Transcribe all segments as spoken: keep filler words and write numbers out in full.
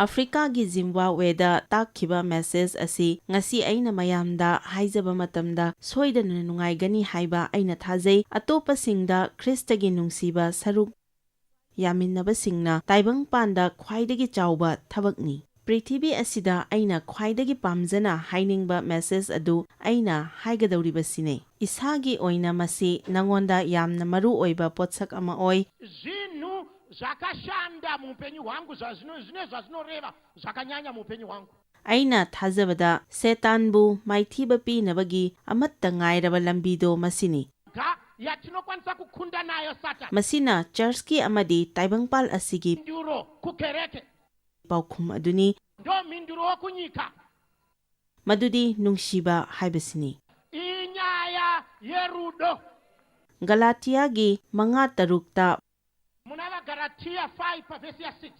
ꯑꯐ꯭ꯔꯤꯀꯥꯒꯤ ꯖꯤꯝꯕꯥꯕꯋꯦꯗ ꯇꯥꯛꯈꯤꯕ ꯃꯦꯁꯦꯖ ꯑꯁꯤ ꯉꯁꯤ ꯑꯩꯅ ꯃꯌꯥꯝꯗ ꯍꯥꯏꯖꯕ ꯃꯇꯝꯗ ꯁꯣꯏꯗꯅ ꯅꯨꯡꯉꯥꯏꯒꯅꯤ ꯍꯥꯏꯕ ꯑꯩꯅ ꯊꯥꯖꯩ꯫ ꯑꯇꯣꯞꯄꯁꯤꯡꯗ ꯈ꯭ꯔꯤꯁꯇꯒꯤ ꯅꯨꯡꯁꯤꯕ ꯁꯔꯨꯛ ꯌꯥꯃꯤꯟꯅꯕꯁꯤꯡꯅ ꯇꯥꯏꯕꯪꯄꯥꯟꯗ ꯈ꯭ꯋꯥꯏꯗꯒꯤ ꯆꯥꯎꯕ ꯊꯕꯛꯅꯤ꯫ ꯄ꯭ꯔꯤꯊꯤꯕꯤ ꯑꯁꯤꯗ ꯑꯩꯅ ꯈ꯭ꯋꯥꯏꯗꯒꯤ ꯄꯥꯝꯖꯅ ꯍꯥꯏꯅꯤꯡꯕ ꯃꯦꯁꯦꯖ ꯑꯗꯨ ꯑꯩꯅ ꯍꯥꯏꯒꯗꯧꯔꯤꯕꯁꯤꯅꯤ꯫ ꯏꯁꯥꯒꯤ ꯑꯣꯏꯅ ꯃꯁꯤ ꯅꯉꯣꯟꯗ ꯌꯥꯝꯅ ꯃꯔꯨ ꯑꯣꯏꯕ ꯄꯣꯠꯁꯛ ꯑꯃ ꯑꯣꯏ꯫ Zvinhu zvakashanda muupenyu hwangu zvazvino zvine zvazvinoreva zvakanyanya muupenyu hwangu. ꯑꯩꯅ ꯊꯥꯖꯕꯗ ꯁꯦꯇꯥꯟꯕꯨ ꯃꯥꯏꯊꯤꯕ ꯄꯤꯅꯕꯒꯤ ꯑꯃꯠꯇ ꯉꯥꯏꯔꯕ ꯂꯝꯕꯤꯗꯣ ꯃꯁꯤꯅꯤ꯫ Ga yatinokwanisa kukunda nayo Satani. ꯃꯁꯤꯅ ꯆꯔꯆꯀꯤ ꯑꯃꯗꯤ ꯇꯥꯏꯕꯪꯄꯥꯜ ꯑꯁꯤꯒꯤ Mhinduro kukereke. ꯄꯥꯎꯈꯨꯝ ꯑꯗꯨꯅꯤ꯫ Ndo mhinduro wokunyika. ꯃꯗꯨꯗꯤ ꯅꯨꯡꯁꯤꯕ ꯍꯥꯏꯕꯁꯤꯅꯤ꯫ Inyaya yerudo. ꯒꯂꯥꯇꯤꯌꯥꯒꯤ ꯃꯉꯥ ꯇꯔꯨꯛꯇ Muna vaGaratiya five pavhesi ya six.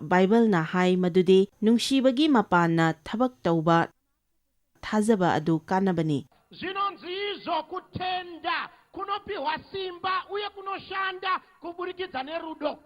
ꯕꯥꯏꯕꯜꯅ ꯍꯥꯏ ꯃꯗꯨꯗꯤ ꯅꯨꯡꯁꯤꯕꯒꯤ ꯃꯄꯥꯟꯅ ꯊꯕꯛ ꯇꯧꯕ ꯊꯥꯖꯕ ꯑꯗꯨ ꯀꯥꯟꯅꯕꯅꯤ꯫ Zvinonzi izvo kutenda kunopiwa simba uye kunoshanda kuburikidza nerudo.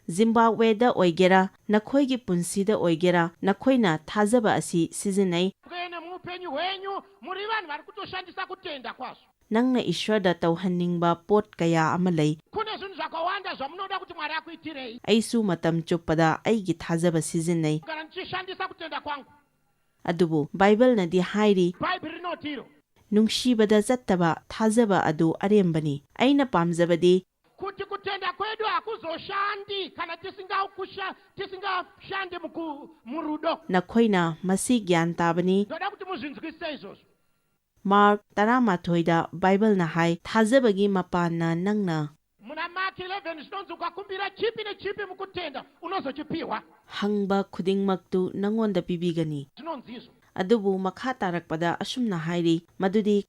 ꯖꯤꯝꯕꯥꯕꯋꯦꯗ ꯑꯣꯏꯒꯦꯔꯥ, ꯅꯈꯣꯏꯒꯤ ꯄꯨꯟꯁꯤꯗ ꯑꯣꯏꯒꯦꯔꯥ, ꯅꯈꯣꯏꯅ ꯊꯥꯖꯕ ꯑꯁꯤ ꯁꯤꯖꯤꯟꯅꯩ꯫ Kuene muupenyu hwenyu muri vanhu vari kutoshandisa kutenda kwazvo. ꯅꯪꯅ ꯏꯁ꯭ꯋꯔꯗ ꯇꯧꯍꯟꯅꯤꯡꯕ ꯄꯣꯠ ꯀꯌꯥ ꯑꯃ ꯂꯩ꯫ Kune zvinhu zvakawanda zvamunoda kuti Mwari akuitirei. ꯑꯩꯁꯨ ꯃꯇꯝ ꯆꯨꯞꯄꯗ ꯑꯩꯒꯤ ꯊꯥꯖꯕ ꯁꯤꯖꯤꯟꯅꯩ꯫ Kana ndichishandisa kutenda kwangu. ꯑꯗꯨꯕꯨ ꯕꯥꯏꯕꯜꯅꯗꯤ ꯍꯥꯏꯔꯤ, Bhaibheri rinotiro. ꯅꯨꯡꯁꯤꯕꯗ ꯆꯠꯇꯕ ꯊꯥꯖꯕ ꯑꯗꯨ ꯑꯔꯦꯝꯕꯅꯤ꯫ ꯑꯩꯅ ꯄꯥꯝꯖꯕꯗꯤ Kuti kutenda kwedu hakuzoshandi kana tisingakusha- tisingashande muku- murudo. ꯅꯈꯣꯏꯅ ꯃꯁꯤ ꯒ꯭ꯌꯥꯟ ꯇꯥꯕꯅꯤ꯫ Ndoda kuti muzvinzwisise izvozvo. Mark ꯇꯔꯥꯃꯥꯊꯣꯏꯗ ꯕꯥꯏꯕꯜꯅ ꯍꯥꯏ, ꯊꯥꯖꯕꯒꯤ ꯃꯄꯥꯟꯅ ꯅꯪꯅ Muna Mark eleven zvinonzi ukakumbira chipi nechipi mukutenda unozochipiwa. ꯍꯪꯕ ꯈꯨꯗꯤꯡꯃꯛꯇꯨ ꯅꯪꯉꯣꯟꯗ ꯄꯤꯕꯤꯒꯅꯤ꯫ Zvinonzi izvo. ꯑꯗꯨꯕꯨ ꯃꯈꯥ ꯇꯥꯔꯛꯄꯗ ꯑꯁꯨꯝꯅ ꯍꯥꯏꯔꯤ, ꯃꯗꯨꯗꯤ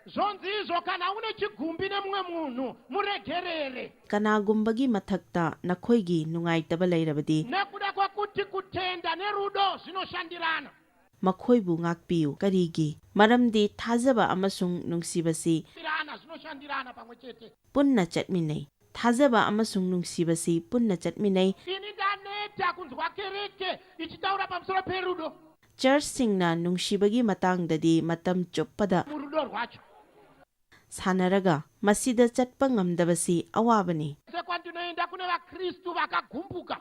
Zvonzi izvo kana une chigumbi nemumwe munhu muregerere. ꯀꯅꯥꯒꯨꯝꯕꯒꯤ ꯃꯊꯛꯇ ꯅꯈꯣꯏꯒꯤ ꯅꯨꯡꯉꯥꯏꯇꯕ ꯂꯩꯔꯕꯗꯤ Nekuda kwekuti kutenda nerudo zvinoshandirana. ꯃꯈꯣꯏꯕꯨ ꯉꯥꯛꯄꯤꯌꯨ꯫ ꯀꯔꯤꯒꯤ? ꯃꯔꯝꯗꯤ ꯊꯥꯖꯕ ꯑꯃꯁꯨꯡ ꯅꯨꯡꯁꯤꯕꯁꯤ Zvinoshandirana, zvinoshandirana pamwe chete. ꯄꯨꯟꯅ ꯆꯠꯃꯤꯟꯅꯩ꯫ ꯊꯥꯖꯕ ꯑꯃꯁꯨꯡ ꯅꯨꯡꯁꯤꯕꯁꯤ ꯄꯨꯟꯅ ꯆꯠꯃꯤꯟꯅꯩ꯫ Ini ndaneta Takunzwa kereke ichitaura pamusoro perudo. Churchsꯤꯡꯅ ꯅꯨꯡꯁꯤꯕꯒꯤ ꯃꯇꯥꯡꯗꯗꯤ ꯃꯇꯝ ꯆꯨꯞꯄꯗ Murudo rwacho. ꯁꯥꯟꯅꯔꯒ ꯃꯁꯤꯗ ꯆꯠꯄ ꯉꯝꯗꯕꯁꯤ ꯑꯋꯥꯕꯅꯤ꯫ Sekwandinoenda kune vaKristu vakagumbuka.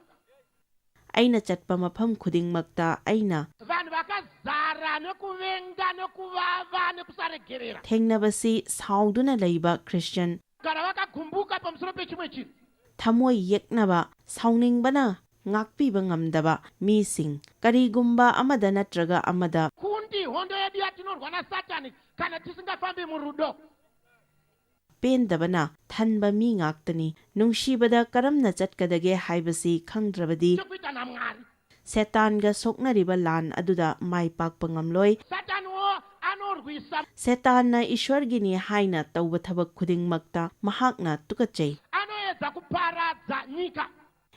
ꯑꯩꯅ ꯆꯠꯄ ꯃꯐꯝ ꯈꯨꯗꯤꯡꯃꯛꯇ ꯑꯩꯅ Vanhu vakazara nekuvenga nekuvava nekusaregerera. ꯊꯦꯡꯅꯕꯁꯤ ꯁꯥꯎꯗꯨꯅ ꯂꯩꯕ Christian, Kana vakagumbuka pamusoro pechimwe chinhu. ꯊꯃꯣꯏ ꯌꯦꯛꯅꯕ, ꯁꯥꯎꯅꯤꯡꯕꯅ ꯉꯥꯛꯄꯤꯕ ꯉꯝꯗꯕ ꯃꯤꯁꯤꯡ, ꯀꯔꯤꯒꯨꯝꯕ ꯑꯃꯗ ꯅꯠꯇ꯭ꯔꯒ ꯑꯃꯗ Kundi hondo yedu yatinorwa naSatani kana tisingafambi murudo. ꯄꯦꯟꯗꯕꯅ ꯊꯟꯕ ꯃꯤ ꯉꯥꯛꯇꯅꯤ꯫ ꯅꯨꯡꯁꯤꯕꯗ ꯀꯔꯝꯅ ꯆꯠꯀꯗꯒꯦ ꯍꯥꯏꯕꯁꯤ ꯈꯪꯗ꯭ꯔꯕꯗꯤ Chekuita naMwari. ꯁꯦꯇꯥꯟꯒ ꯁꯣꯛꯅꯔꯤꯕ ꯂꯥꯟ ꯑꯗꯨꯗ ꯃꯥꯏ ꯄꯥꯛꯄ ꯉꯝꯂꯣꯏ꯫ Sataniwo anorwisa. ꯁꯦꯇꯥꯟꯅ ꯏꯁ꯭ꯋꯔꯒꯤꯅꯤ ꯍꯥꯏꯅ ꯇꯧꯕ ꯊꯕꯛ ꯈꯨꯗꯤꯡꯃꯛꯇ ꯃꯍꯥꯛꯅ ꯇꯨꯀꯠꯆꯩ꯫ Anoedza kuparadza nyika.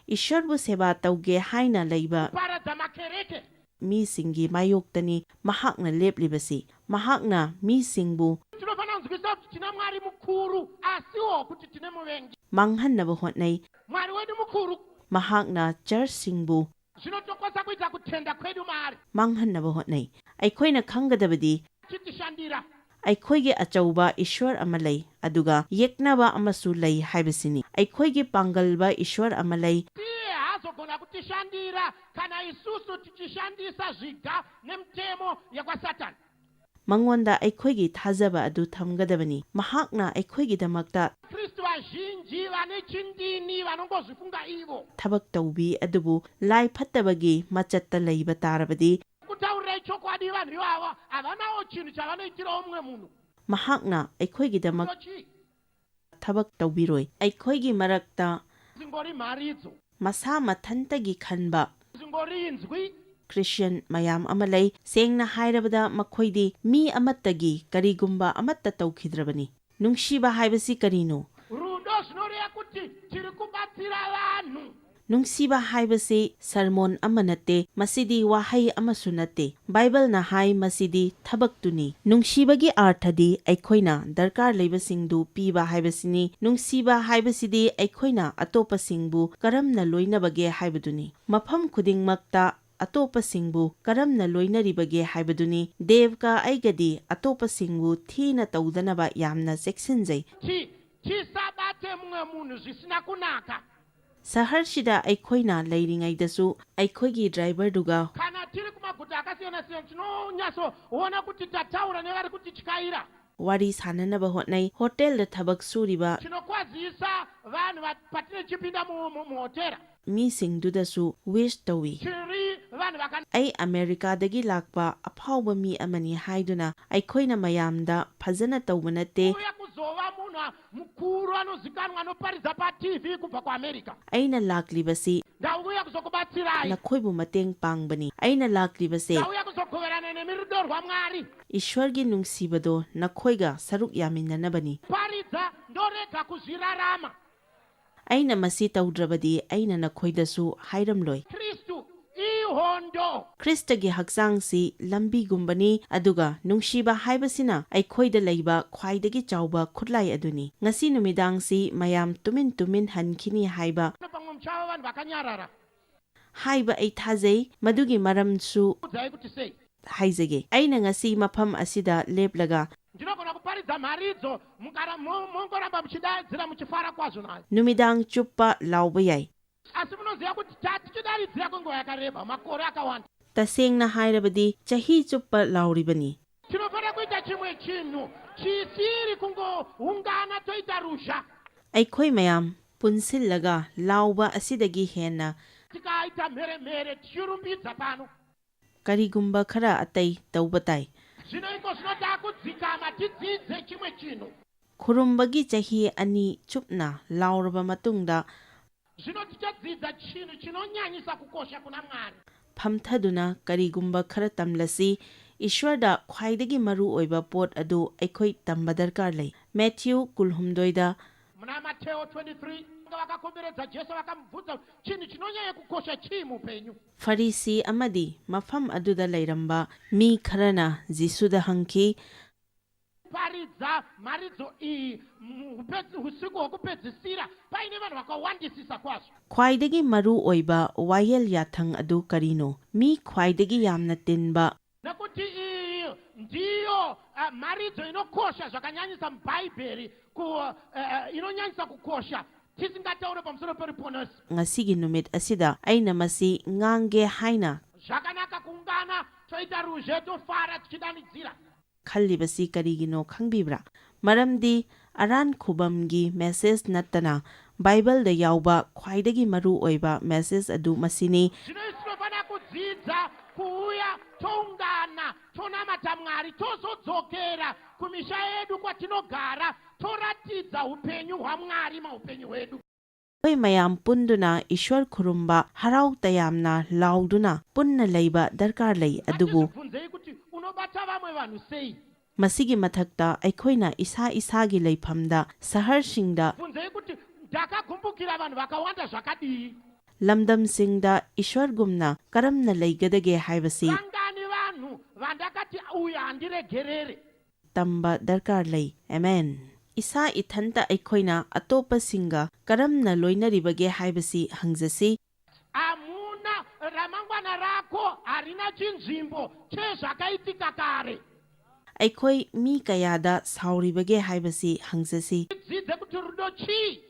ꯏꯁ꯭ꯋꯔꯕꯨ ꯁꯦꯕꯥ ꯇꯧꯒꯦ ꯍꯥꯏꯅ ꯂꯩꯕ Kuparadza makereke. ꯃꯤꯁꯤꯡꯒꯤ ꯃꯥꯌꯣꯛꯇꯅꯤ ꯃꯍꯥꯛꯅ ꯂꯦꯞꯂꯤꯕꯁꯤ꯫ ꯃꯍꯥꯛꯅ ꯃꯤꯁꯤꯡꯕꯨ Tinofanira kunzwisisa kuti tina Mwari mukuru asiwo kuti tine muvengi. ꯃꯥꯡꯍꯟꯅꯕ ꯍꯣꯠꯅꯩ꯫ Mwari wedu mukuru. ꯃꯍꯥꯛꯅ churchꯁꯤꯡꯕꯨ Zvinotokosa kuita kutenda kwedu maari. ꯃꯥꯡꯍꯟꯅꯕ ꯍꯣꯠꯅꯩ꯫ ꯑꯩꯈꯣꯏꯅ ꯈꯪꯒꯗꯕꯗꯤ Chitishandira. ꯑꯩꯈꯣꯏꯒꯤ ꯑꯆꯧꯕ ꯏꯁ꯭ꯋꯔ ꯑꯃ ꯂꯩ, ꯑꯗꯨꯒ ꯌꯦꯛꯅꯕ ꯑꯃꯁꯨ ꯂꯩ ꯍꯥꯏꯕꯁꯤꯅꯤ꯫ ꯑꯩꯈꯣꯏꯒꯤ ꯄꯥꯡꯒꯜꯕ ꯏꯁ꯭ꯋꯔ ꯑꯃ ꯂꯩ꯫ Iye haazogona kutishandira kana isusu tichishandisa zviga nemutemo yakwaSatani. ꯃꯉꯣꯟꯗ ꯑꯩꯈꯣꯏꯒꯤ ꯊꯥꯖꯕ ꯑꯗꯨ ꯊꯝꯒꯗꯕꯅꯤ꯫ ꯃꯍꯥꯛꯅ ꯑꯩꯈꯣꯏꯒꯤꯗꯃꯛꯇ Kristu vazhinji vane chindini vanongozvifunga ivo. ꯊꯕꯛ ꯇꯧꯕꯤ ꯑꯗꯨꯕꯨ ꯂꯥꯏ ꯐꯠꯇꯕꯒꯤ ꯃꯆꯠꯇ ꯂꯩꯕ ꯇꯥꯔꯕꯗꯤ Kutaurira ichokwadi, vanhu ivava havanawo chinhu chavanoitirawo mumwe munhu. ꯃꯍꯥꯛꯅ ꯑꯩꯈꯣꯏꯒꯤꯗꯃꯛ Kunochi ꯊꯕꯛ ꯇꯧꯕꯤꯔꯣꯏ꯫ ꯑꯩꯈꯣꯏꯒꯤ ꯃꯔꯛꯇ dzingori mharidzo. ꯃꯁꯥ ꯃꯊꯟꯇꯒꯤ ꯈꯟꯕ Dzingori inzwi. Christian ꯃꯌꯥꯝ ꯑꯃ ꯂꯩ꯫ ꯁꯦꯡꯅ ꯍꯥꯏꯔꯕꯗ ꯃꯈꯣꯏꯗꯤ ꯃꯤ ꯑꯃꯠꯇꯒꯤ ꯀꯔꯤꯒꯨꯝꯕ ꯑꯃꯠꯇ ꯇꯧꯈꯤꯗ꯭ꯔꯕꯅꯤ꯫ ꯅꯨꯡꯁꯤꯕ ꯍꯥꯏꯕꯁꯤ ꯀꯔꯤꯅꯣ? Rudo zvinoreva kuti tiri kubatsira vanhu. ꯅꯨꯡꯁꯤꯕ ꯍꯥꯏꯕꯁꯤ ꯁꯔꯃꯣꯟ ꯑꯃ ꯅꯠꯇꯦ, ꯃꯁꯤꯗꯤ ꯋꯥꯍꯩ ꯑꯃꯁꯨ ꯅꯠꯇꯦ꯫ ꯕꯥꯏꯕꯜꯅ ꯍꯥꯏ ꯃꯁꯤꯗꯤ ꯊꯕꯛꯇꯨꯅꯤ꯫ ꯅꯨꯡꯁꯤꯕꯒꯤ ꯑꯥꯔꯊꯗꯤ ꯑꯩꯈꯣꯏꯅ ꯗꯔꯀꯥꯔ ꯂꯩꯕꯁꯤꯡꯗꯨ ꯄꯤꯕ ꯍꯥꯏꯕꯁꯤꯅꯤ꯫ ꯅꯨꯡꯁꯤꯕ ꯍꯥꯏꯕꯁꯤꯗꯤ ꯑꯩꯈꯣꯏꯅ ꯑꯇꯣꯞꯄꯁꯤꯡꯕꯨ ꯀꯔꯝꯅ ꯂꯣꯏꯅꯕꯒꯦ ꯍꯥꯏꯕꯗꯨꯅꯤ꯫ ꯃꯐꯝ ꯈꯨꯗꯤꯡꯃꯛꯇ ꯑꯇꯣꯞꯄꯁꯤꯡꯕꯨ ꯀꯔꯝꯅ ꯂꯣꯏꯅꯔꯤꯕꯒꯦ ꯍꯥꯏꯕꯗꯨꯅꯤ꯫ ꯗꯦꯕꯀ ꯑꯩꯒꯗꯤ ꯑꯇꯣꯞꯄꯁꯤꯡꯕꯨ ꯊꯤꯅ ꯇꯧꯗꯅꯕ ꯌꯥꯝꯅ ꯆꯦꯛꯁꯤꯟꯖꯩ꯫ Ti-, tisabate mumwe munhu zvisina kunaka. ꯁꯍꯔꯁꯤꯗ ꯑꯩꯈꯣꯏꯅ ꯂꯩꯔꯤꯉꯩꯗꯁꯨ ꯑꯩꯈꯣꯏꯒꯤ ꯗ꯭ꯔꯥꯏꯚꯔꯗꯨꯒ Kana tiri kumaguta akasiyana-siyana, tinonyatsoona kuti tataura nevari kutityaira. ꯋꯥꯔꯤ ꯁꯥꯟꯅꯅꯕ ꯍꯣꯠꯅꯩ꯫ ꯍꯣꯇꯦꯜꯗ ꯊꯕꯛ ꯁꯨꯔꯤꯕ Tinokwazisa vanhu va-, patinochipinda mu-, mu-, muhotera. ꯃꯤꯁꯤꯡꯗꯨꯗꯁꯨ ꯋꯤꯁ ꯇꯧꯏ꯫ Tiri vanhu vakana. ꯑꯩ ꯑꯃꯦꯔꯤꯀꯥꯗꯒꯤ ꯂꯥꯛꯄ ꯑꯐꯥꯎꯕ ꯃꯤ ꯑꯃꯅꯤ ꯍꯥꯏꯗꯨꯅ ꯑꯩꯈꯣꯏꯅ ꯃꯌꯥꯝꯗ ꯐꯖꯅ ꯇꯧꯕ ꯅꯠꯇꯦ꯫ Uya kuzova munhu a-, mukuru anozikanwa anoparidza paTV kubva kuAmerica. ꯑꯩꯅ ꯂꯥꯛꯂꯤꯕꯁꯤ Ndauya kuzokubatsirai. ꯅꯈꯣꯏꯕꯨ ꯃꯇꯦꯡ ꯄꯥꯡꯕꯅꯤ꯫ ꯑꯩꯅ ꯂꯥꯛꯂꯤꯕꯁꯦ Ndauya kuzogoverana nemi rudo rwaMwari. ꯏꯁ꯭ꯋꯔꯒꯤ ꯅꯨꯡꯁꯤꯕꯗꯣ ꯅꯈꯣꯏꯒ ꯁꯔꯨꯛ ꯌꯥꯃꯤꯟꯅꯅꯕꯅꯤ꯫ Paridza ndorega kuzvirarama. ꯑꯩꯅ ꯃꯁꯤ ꯇꯧꯗ꯭ꯔꯕꯗꯤ ꯑꯩꯅ ꯅꯈꯣꯏꯗꯁꯨ ꯍꯥꯏꯔꯝꯂꯣꯏ꯫ Kristu ihondo. ꯈ꯭ꯔꯤꯁꯇꯒꯤ ꯍꯛꯆꯥꯡꯁꯤ ꯂꯝꯕꯤꯒꯨꯝꯕꯅꯤ, ꯑꯗꯨꯒ ꯅꯨꯡꯁꯤꯕ ꯍꯥꯏꯕꯁꯤꯅ ꯑꯩꯈꯣꯏꯗ ꯂꯩꯕ ꯈ꯭ꯋꯥꯏꯗꯒꯤ ꯆꯥꯎꯕ ꯈꯨꯠꯂꯥꯏ ꯑꯗꯨꯅꯤ꯫ ꯉꯁꯤ ꯅꯨꯃꯤꯗꯥꯡꯁꯤ ꯃꯌꯥꯝ ꯇꯨꯃꯤꯟ ꯇꯨꯃꯤꯟ ꯍꯟꯈꯤꯅꯤ ꯍꯥꯏꯕ Pamwe muchava vanhu vakanyarara. ꯍꯥꯏꯕ ꯑꯩ ꯊꯥꯖꯩ꯫ ꯃꯗꯨꯒꯤ ꯃꯔꯝꯁꯨ Kudzai kuti sei. ꯍꯥꯏꯖꯒꯦ꯫ ꯑꯩꯅ ꯉꯁꯤ ꯃꯐꯝ ꯑꯁꯤꯗ ꯂꯦꯞꯂꯒ Ndinogona kuparidza mharidzo mukara-, mo-, mongoramba muchidaidzira muchifara kwazvo nayo. ꯅꯨꯃꯤꯗꯥꯡ ꯆꯨꯞꯄ ꯂꯥꯎꯕ ꯌꯥꯏ꯫ Asi munoziva kuti ta-, tichidaridzira kwenguva yakareba, makore akawanda. ꯇꯁꯦꯡꯅ ꯍꯥꯏꯔꯕꯗꯤ ꯆꯍꯤ ꯆꯨꯞꯄ ꯂꯥꯎꯔꯤꯕꯅꯤ꯫ Tinofanira kuita chimwe chinhu chisiri kungoungana toita ruzha. ꯑꯩꯈꯣꯏ ꯃꯌꯥꯝ ꯄꯨꯟꯁꯤꯜꯂꯒ ꯂꯥꯎꯕ ꯑꯁꯤꯗꯒꯤ ꯍꯦꯟꯅ Tikaita mhere mhere tichirumbidza pano. ꯀꯔꯤꯒꯨꯝꯕ ꯈꯔ ꯑꯇꯩ ꯇꯧꯕ ꯇꯥꯏ꯫ Zvino iko zvinoda kudzikama tidzidze chimwe chinhu. ꯈꯨꯔꯨꯝꯕꯒꯤ ꯆꯍꯤ ꯑꯅꯤ ꯆꯨꯞꯅ ꯂꯥꯎꯔꯕ ꯃꯇꯨꯡꯗ Zvino tichadzidza chinhu chinonyanyisa kukosha kuna Mwari. ꯐꯝꯊꯗꯨꯅ ꯀꯔꯤꯒꯨꯝꯕ ꯈꯔ ꯇꯝꯂꯁꯤ꯫ ꯏꯁ꯭ꯋꯔꯗ ꯈ꯭ꯋꯥꯏꯗꯒꯤ ꯃꯔꯨ ꯑꯣꯏꯕ ꯄꯣꯠ ꯑꯗꯨ ꯑꯩꯈꯣꯏ ꯇꯝꯕ ꯗꯔꯀꯥꯔ ꯂꯩ꯫ ꯃꯦꯊ꯭ꯌꯨ ꯀꯨꯜꯍꯨꯝꯗꯣꯏꯗ Muna Mateo twenty-three, Vakakomberedza Jesu vakamubvunza kuti chinhu chinonyanya kukosha chii muupenyu. Farisi amadi mafam aduda lairamba mi kharana Jisuda hangki. Paridza mharidzo iyi mu- upedzi- usiku hwokupedzisira paine vanhu vakawandisisa kwazvo. Khwaidagi maru oiba wayel yathang adu karino. Mi khwaidagi yamna tinba. Nekuti iyi ndiyo uh, mharidzo inokosha zvakanyanyisa mubhaibheri ku, uh, inonyanyisa kukosha tisingataure pamusoro peruponeso. Ngasigi numit asida aina masi ngange haina. Zvakanaka kuungana toita ruzhe tofara tichidanidzira. Khallibasi karigino khangbibra. Maramdi aran khubamgi message nattana Bible da yauba khwaidagi maru oiba message adu masini. Zvino isi tinofanira kudzidza kuuya toungana tonamata Mwari tozodzokera kumisha yedu kwatinogara toratidza upenyu hwaMwari maupenyu hwedu. Hoi mayam punduna Ishwar khurumba harau tayamna lauduna punna laiba darkar lai adubu. Bvunzei kuti unobata vamwe vanhu sei? Masigi mathakta aikhoina isa isagi laiphamda sahar singda. Bvunzei kuti ndakagumbukira vanhu vakawanda zvakadii? Lamdam singda Ishwar gumna karamna laigadage haibasi. Vangani vanhu vandakati uyu handiregerere? Tamba darkar lai. Amen. Isa ithanta aikhoina atopa singa karamna loina ribage haibasi hangzasi. Hamuna ramangwana rako harina chinzvimbo chezvakaitika kare. Aikhoi mi kayada sauribage haibasi hangzasi. Dzidze kuti rudo chii?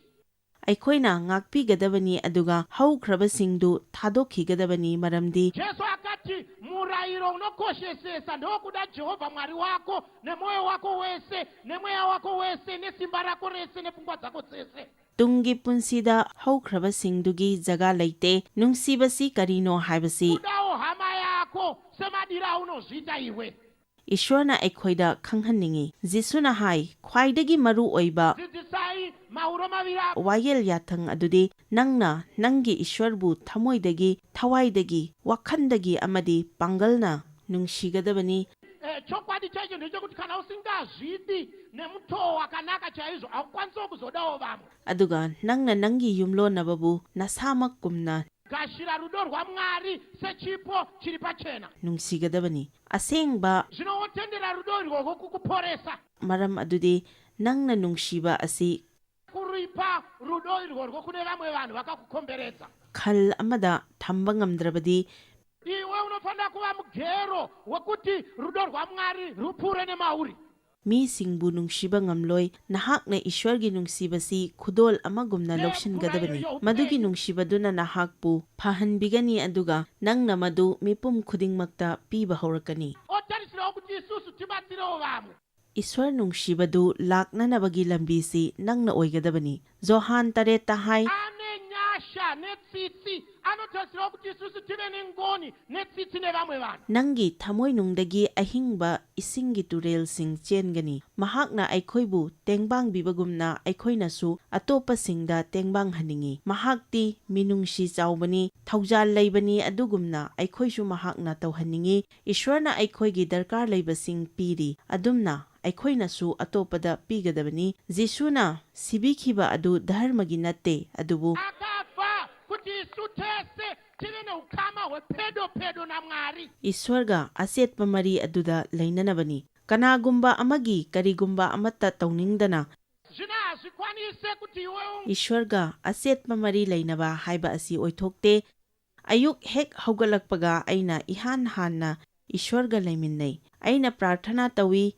Aikhoina ngakpi gadabani aduga hau khraba singdu thado khi gadabani maramdi. Jesu akati murayiro unokoshesesa ndokuda Jehovha Mwari wako nemwoyo wako wese nemweya wako wese nesimba rako rese nepfungwa dzako dzese. Tungi punsida hau khraba singdugi jaga laite nungsibasi karino haibasi. Kudawo hama yako semadira aunozviita iwe. Ishwarna aikhoida khanghanningi. Jisuna hai khwaidagi maru oiba. Dzidzisai mauro mavira. Wayel yathang adudi nangna nangi Ishwarbu thamoidagi thawaidagi wakhandagi amadi pangalna nungsigadabani. Chokwadi chaicho ndechekuti kana usingazvidi nemutoo wakanaka chaizvo, haukwanisiwo kuzodawo vamwe. ꯑꯗꯨꯒ ꯅꯪꯅ ꯅꯪꯒꯤ ꯌꯨꯝꯂꯣꯟꯅꯕꯕꯨ ꯅꯁꯥꯃꯛꯀꯨꯝꯅ Gashira rudo rwaMwari sechipo chiri pachena. ꯅꯨꯡꯁꯤꯒꯗꯕꯅꯤ꯫ ꯑꯁꯦꯡꯕ Zvino wotendera rudo irworwo kukuporesa. ꯃꯔꯝ ꯑꯗꯨꯗꯤ ꯅꯪꯅ ꯅꯨꯡꯁꯤꯕ ꯑꯁꯤ Kuripa rudo irworwo kune vamwe vanhu vakakukomberedza. ꯈꯜ ꯑꯃꯗ ꯊꯝꯕ ꯉꯝꯗ꯭ꯔꯕꯗꯤ, Iwe unofanira kuva mugero wekuti rudo rwaMwari rupfuure nemauri. ꯃꯤꯁꯤꯡꯕꯨ ꯅꯨꯡꯁꯤꯕ ꯉꯝꯂꯣꯏ꯫ ꯅꯍꯥꯛꯅ ꯏꯁ꯭ꯋꯔꯒꯤ ꯅꯨꯡꯁꯤꯕꯁꯤ ꯈꯨꯗꯣꯜ ꯑꯃꯒꯨꯝꯅ ꯂꯧꯁꯤꯟꯒꯗꯕꯅꯤ꯫ ꯃꯗꯨꯒꯤ ꯅꯨꯡꯁꯤꯕꯗꯨꯅ ꯅꯍꯥꯛꯄꯨ ꯐꯍꯟꯕꯤꯒꯅꯤ, ꯑꯗꯨꯒ ꯅꯪꯅ ꯃꯗꯨ ꯃꯤꯄꯨꯝ ꯈꯨꯗꯤꯡꯃꯛꯇ ꯄꯤꯕ ꯍꯧꯔꯛꯀꯅꯤ꯫ Otarisirawo kuti isusu tibatsirewo vamwe. ꯏꯁ꯭ꯋꯔ ꯅꯨꯡꯁꯤꯕꯗꯨ ꯂꯥꯛꯅꯅꯕꯒꯤ ꯂꯝꯕꯤꯁꯤ ꯅꯪꯅ ꯑꯣꯏꯒꯗꯕꯅꯤ꯫ ꯖꯣꯍꯥꯟ ꯇꯔꯦꯠꯇ ꯍꯥꯏ, Ane nyasha netsitsi anotarisirawo kuti isusu tive nengoni netsitsi nevamwe vanhu. ꯅꯪꯒꯤ ꯊꯃꯣꯏꯅꯨꯡꯗꯒꯤ ꯑꯍꯤꯡꯕ ꯏꯁꯤꯡꯒꯤ ꯇꯨꯔꯦꯜꯁꯤꯡ ꯆꯦꯟꯒꯅꯤ꯫ ꯃꯍꯥꯛꯅ ꯑꯩꯈꯣꯏꯕꯨ ꯇꯦꯡꯕꯥꯡꯕꯤꯕꯒꯨꯝꯅ ꯑꯩꯈꯣꯏꯅꯁꯨ ꯑꯇꯣꯞꯄꯁꯤꯡꯗ ꯇꯦꯡꯕꯥꯡꯍꯟꯅꯤꯡꯏ꯫ ꯃꯍꯥꯛꯇꯤ ꯃꯤꯅꯨꯡꯁꯤ ꯆꯥꯎꯕꯅꯤ, ꯊꯧꯖꯥꯜ ꯂꯩꯕꯅꯤ, ꯑꯗꯨꯒꯨꯝꯅ ꯑꯩꯈꯣꯏꯁꯨ ꯃꯍꯥꯛꯅ ꯇꯧꯍꯟꯅꯤꯡꯏ꯫ ꯏꯁ꯭ꯋꯔꯅ ꯑꯩꯈꯣꯏꯒꯤ ꯗꯔꯀꯥꯔ ꯂꯩꯕꯁꯤꯡ ꯄꯤꯔꯤ, ꯑꯗꯨꯝꯅ ꯑꯩꯈꯣꯏꯅꯁꯨ ꯑꯇꯣꯞꯄꯗ ꯄꯤꯒꯗꯕꯅꯤ꯫ ꯖꯤꯁꯨꯅ ꯁꯤꯕꯤꯈꯤꯕ ꯑꯗꯨ ꯙꯔꯃꯒꯤ ꯅꯠꯇꯦ, ꯑꯗꯨꯕꯨ Akafa kuti isu tese tive neukama hwepedyo pedyo naMwari. ꯏꯁ꯭ꯋꯔꯒ ꯑꯆꯦꯠꯄ ꯃꯔꯤ ꯑꯗꯨꯗ ꯂꯩꯅꯅꯕꯅꯤ꯫ ꯀꯅꯥꯒꯨꯝꯕ ꯑꯃꯒꯤ ꯀꯔꯤꯒꯨꯝꯕ ꯑꯃꯠꯇ ꯇꯧꯅꯤꯡꯗꯅ Zvino hazvikwanise kuti iwe un- ꯏꯁ꯭ꯋꯔꯒ ꯑꯆꯦꯠꯄ ꯃꯔꯤ ꯂꯩꯅꯕ ꯍꯥꯏꯕ ꯑꯁꯤ ꯑꯣꯏꯊꯣꯛꯇꯦ꯫ ꯑꯌꯨꯛ ꯍꯦꯛ ꯍꯧꯒꯠꯂꯛꯄꯒ ꯑꯩꯅ ꯏꯍꯥꯟ ꯍꯥꯟꯅ ꯏꯁ꯭ꯋꯔꯒ ꯂꯩꯃꯤꯟꯅꯩ꯫ ꯑꯩꯅ ꯄ꯭ꯔꯥꯔꯊꯅꯥ ꯇꯧꯏ꯫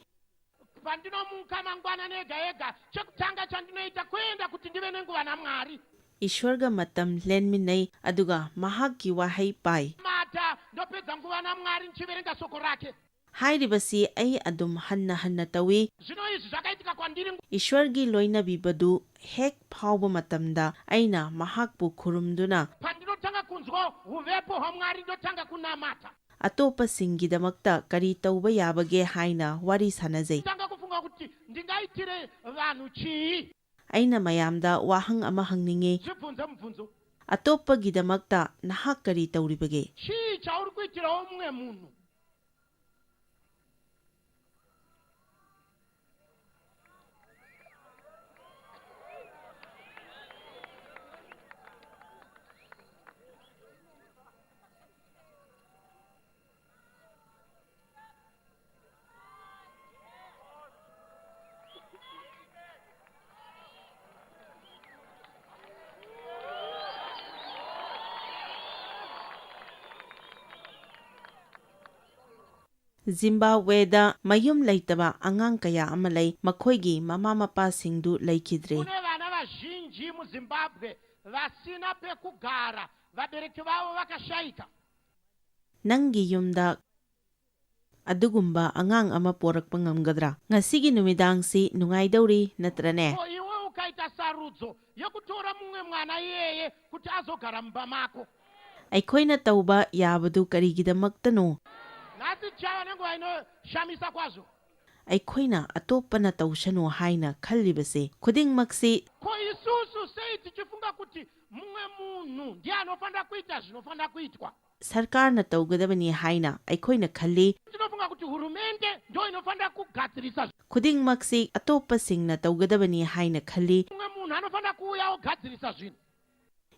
Pandinomuka mangwanani ega ega, chekutanga chandinoita kuenda kuti ndive nenguva naMwari. ꯏꯁ꯭ꯋꯔꯒ ꯃꯇꯝ ꯂꯦꯟꯃꯤꯟꯅꯩ, ꯑꯗꯨꯒ ꯃꯍꯥꯛꯀꯤ ꯋꯥꯍꯩ ꯄꯥꯏ꯫ Mata ndopedza nguva naMwari ndichiverenga shoko rake. ꯍꯥꯏꯔꯤꯕꯁꯤ ꯑꯩ ꯑꯗꯨꯝ ꯍꯟꯅ ꯍꯟꯅ ꯇꯧꯏ꯫ Zvino izvi zvakaitika kwandiri. ꯏꯁ꯭ꯋꯔꯒꯤ ꯂꯣꯏꯅꯕꯤꯕꯗꯨ ꯍꯦꯛ ꯐꯥꯎꯕ ꯃꯇꯝꯗ ꯑꯩꯅ ꯃꯍꯥꯛꯄꯨ ꯈꯨꯔꯨꯝꯗꯨꯅ Pandinotanga kunzwa uvepo hwaMwari ndotanga kunamata. ꯑꯇꯣꯞꯄꯁꯤꯡꯒꯤꯗꯃꯛꯇ ꯀꯔꯤ ꯇꯧꯕ ꯌꯥꯕꯒꯦ ꯍꯥꯏꯅ ꯋꯥꯔꯤ ꯁꯥꯟꯅꯖꯩ꯫ Tanga kufunga kuti ndingaitire vanhu chii? ꯑꯩꯅ ꯃꯌꯥꯝꯗ ꯋꯥꯍꯪ ꯑꯃ ꯍꯪꯅꯤꯡꯏ꯫ Zvibvunze mubvunzo. ꯑꯇꯣꯞꯄꯒꯤꯗꯃꯛꯇ ꯅꯍꯥꯛ ꯀꯔꯤ ꯇꯧꯔꯤꯕꯒꯦ? Chii chauri kuitirawo mumwe munhu? ꯖꯤꯝꯕꯥꯕ꯭ꯋꯦꯗ ꯃꯌꯨꯝ ꯂꯩꯇꯕ ꯑꯉꯥꯡ ꯀꯌꯥ ꯑꯃ ꯂꯩ, ꯃꯈꯣꯏꯒꯤ ꯃꯃꯥ ꯃꯄꯥꯁꯤꯡꯗꯨ ꯂꯩꯈꯤꯗ꯭ꯔꯦ꯫ Kune vana vazhinji muZimbabwe vasina pekugara, vabereki vavo vakashaika. ꯅꯪꯒꯤ ꯌꯨꯝꯗ ꯑꯗꯨꯒꯨꯝꯕ ꯑꯉꯥꯡ ꯑꯃ ꯄꯣꯔꯛꯄ ꯉꯝꯒꯗ꯭ꯔꯥ? ꯉꯁꯤꯒꯤ ꯅꯨꯃꯤꯗꯥꯡꯁꯤ ꯅꯨꯡꯉꯥꯏꯗꯧꯔꯤ, ꯅꯠꯇ꯭ꯔꯅꯦ? Ko iwe ukaita sarudzo yekutora mumwe mwana iyeye kuti azogara mumba mako, ꯑꯩꯈꯣꯏꯅ ꯇꯧꯕ ꯌꯥꯕꯗꯨ ꯀꯔꯤꯒꯤꯗꯃꯛꯇꯅꯣ? nhasi tichava nenguva inoshamisa kwazvo. ꯑꯩꯈꯣꯏꯅ ꯑꯇꯣꯞꯄꯅ ꯇꯧꯁꯅꯨ ꯍꯥꯏꯅ ꯈꯜꯂꯤꯕꯁꯦ ꯈꯨꯗꯤꯡꯃꯛꯁꯤ Ko isusu sei tichifunga kuti mumwe munhu ndiye anofanira kuita zvinofanira kuitwa? ꯁꯔꯀꯥꯔꯅ ꯇꯧꯒꯗꯕꯅꯤ ꯍꯥꯏꯅ ꯑꯩꯈꯣꯏꯅ ꯈꯜꯂꯤ꯫ Tinofunga kuti hurumende ndo inofanira kugadzirisa zvinhu. ꯈꯨꯗꯤꯡꯃꯛꯁꯤ ꯑꯇꯣꯞꯄꯁꯤꯡꯅ ꯇꯧꯒꯗꯕꯅꯤ ꯍꯥꯏꯅ ꯈꯜꯂꯤ꯫ Mumwe munhu anofanira kuuya ogadzirisa zvinhu.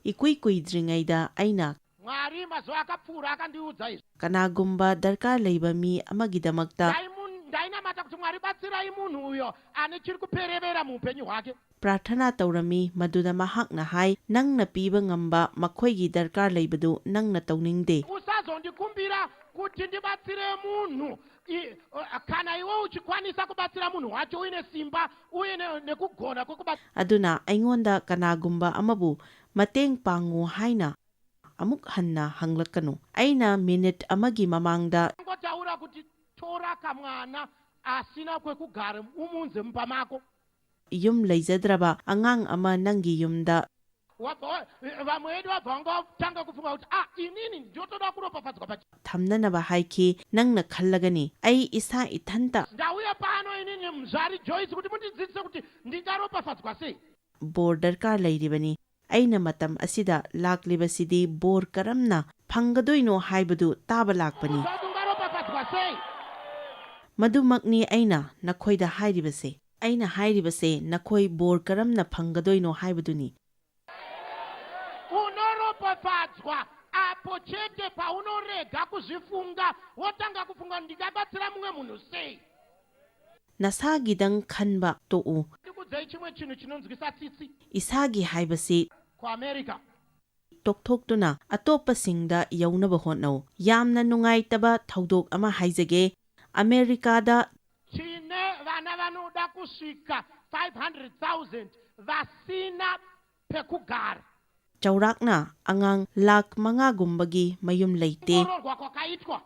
ꯏꯀꯨꯏ ꯀꯨꯏꯗ꯭ꯔꯤꯉꯩꯗ ꯑꯩꯅ Mwari mazuva akapfuura akandiudza izvi. ꯀꯅꯥꯒꯨꯝꯕ ꯗꯔꯀꯥꯔ ꯂꯩꯕ ꯃꯤ ꯑꯃꯒꯤꯗꯃꯛꯇ Ndaimun- ndainamata kuti Mwari, batsirai munhu uyo ane chiri kuperevera muupenyu hwake. ꯄ꯭ꯔꯥꯔꯊꯅꯥ ꯇꯧꯔꯝꯃꯤ, ꯃꯗꯨꯗ ꯃꯍꯥꯛꯅ ꯍꯥꯏ, "ꯅꯪꯅ ꯄꯤꯕ ꯉꯝꯕ ꯃꯈꯣꯏꯒꯤ ꯗꯔꯀꯥꯔ ꯂꯩꯕꯗꯨ ꯅꯪꯅ ꯇꯧꯅꯤꯡꯗꯦ꯫ Usazondikumbira kuti ndibatsire munhu i- o- kana iwe uchikwanisa kubatsira munhu wacho uine simba uye ne- nekugona kwekubatsira." ꯑꯗꯨꯅ ꯑꯩꯉꯣꯟꯗ ꯀꯅꯥꯒꯨꯝꯕ ꯑꯃꯕꯨ ꯃꯇꯦꯡ ꯄꯥꯡꯉꯨ ꯍꯥꯏꯅ ꯑꯃꯨꯛ ꯍꯟꯅ ꯍꯪꯂꯛꯀꯅꯨ꯫ ꯑꯩꯅ ꯃꯤꯅꯤꯠ ꯑꯃꯒꯤ ꯃꯃꯥꯡꯗ Ngotaura kuti tora kamwana asina kwekugara umunze mumba mako. ꯌꯨꯝ ꯂꯩꯖꯗ꯭ꯔꯕ ꯑꯉꯥꯡ ꯑꯃ ꯅꯪꯒꯤ ꯌꯨꯝꯗ Wabva wa- vamwe vedu vabva vanga vatanga kufunga kuti, ah, inini ndotoda kuropafadzwa pachi. ꯊꯝꯅꯅꯕ ꯍꯥꯏꯈꯤ꯫ ꯅꯪꯅ ꯈꯜꯂꯒꯅꯤ, "ꯑꯩ ꯏꯁꯥ ꯏꯊꯟꯇ Ndauya pano inini Muzvari Joyce kuti mundidzidzise kuti ndingaropafadzwa sei. ꯕꯣꯔ ꯗꯔꯀꯥꯔ ꯂꯩꯔꯤꯕꯅꯤ꯫ ꯑꯩꯅ ꯃꯇꯝ ꯑꯁꯤꯗ ꯂꯥꯛꯂꯤꯕꯁꯤꯗꯤ ꯕꯣꯔ ꯀꯔꯝꯅ ꯐꯪꯒꯗꯣꯏꯅꯣ ꯍꯥꯏꯕꯗꯨ ꯇꯥꯕ ꯂꯥꯛꯄꯅꯤ꯫ Kuti ungaropafadzwa sei. ꯃꯗꯨꯃꯛꯅꯤ ꯑꯩꯅ ꯅꯈꯣꯏꯗ ꯍꯥꯏꯔꯤꯕꯁꯦ꯫ ꯑꯩꯅ ꯍꯥꯏꯔꯤꯕꯁꯦ ꯅꯈꯣꯏ ꯕꯣꯔ ꯀꯔꯝꯅ ꯐꯪꯒꯗꯣꯏꯅꯣ ꯍꯥꯏꯕꯗꯨꯅꯤ꯫ Unoropafadzwa apo chete paunorega kuzvifunga, wotanga kufunga, "Ndingabatsira mumwe munhu sei?" ꯅꯁꯥꯒꯤꯗꯪ ꯈꯟꯕ ꯇꯣꯛꯎ꯫ Ndikuudzei chimwe chinhu chinonzwisa tsitsi. ꯏꯁꯥꯒꯤ ꯍꯥꯏꯕꯁꯤ KuAmerica, ꯇꯣꯛꯊꯣꯛꯇꯨꯅ ꯑꯇꯣꯞꯄꯁꯤꯡꯗ ꯌꯧꯅꯕ ꯍꯣꯠꯅꯧ꯫ ꯌꯥꯝꯅ ꯅꯨꯡꯉꯥꯏꯇꯕ ꯊꯧꯗꯣꯛ ꯑꯃ ꯍꯥꯏꯖꯒꯦ꯫ ꯑꯃꯦꯔꯤꯀꯥꯗ Tine vana vanoda kusvika five hundred thousand vasina pekugara. ꯆꯥꯎꯔꯥꯛꯅ ꯑꯉꯥꯡ ꯂꯥꯈ ꯃꯉꯥꯒꯨꯝꯕꯒꯤ ꯃꯌꯨꯝ ꯂꯩꯇꯦ꯫ Kuongororwa kwakaitwa.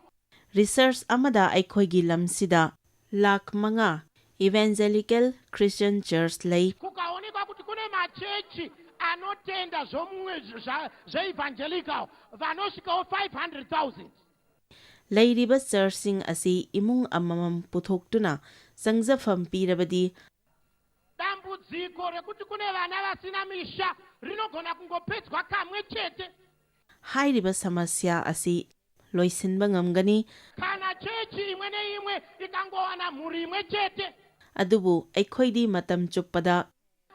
ꯔꯤꯁꯔꯆ ꯑꯃꯗ ꯑꯩꯈꯣꯏꯒꯤ ꯂꯝꯁꯤꯗ ꯂꯥꯈ ꯃꯉꯥ Evangelical Christian Church ꯂꯩ꯫ Kukaonekwa kuti kune machechi anotenda zvomumwe zva- zveevangelical vanosvikawo five hundred thousand. ꯂꯩꯔꯤꯕ ꯆꯔꯆꯁꯤꯡ ꯑꯁꯤ ꯏꯃꯨꯡ ꯑꯃꯃꯝ ꯄꯨꯊꯣꯛꯇꯨꯅ ꯆꯪꯖꯐꯝ ꯄꯤꯔꯕꯗꯤ Dambudziko rekuti kune vana vasina misha rinogona kungopedzwa kamwe chete. ꯍꯥꯏꯔꯤꯕ ꯁꯃꯁ꯭ꯌꯥ ꯑꯁꯤ ꯂꯣꯏꯁꯤꯟꯕ ꯉꯝꯒꯅꯤ꯫ Kana chechi imwe neimwe ikangowana mhuri imwe chete. ꯑꯗꯨꯕꯨ ꯑꯩꯈꯣꯏꯗꯤ ꯃꯇꯝ ꯆꯨꯞꯄꯗ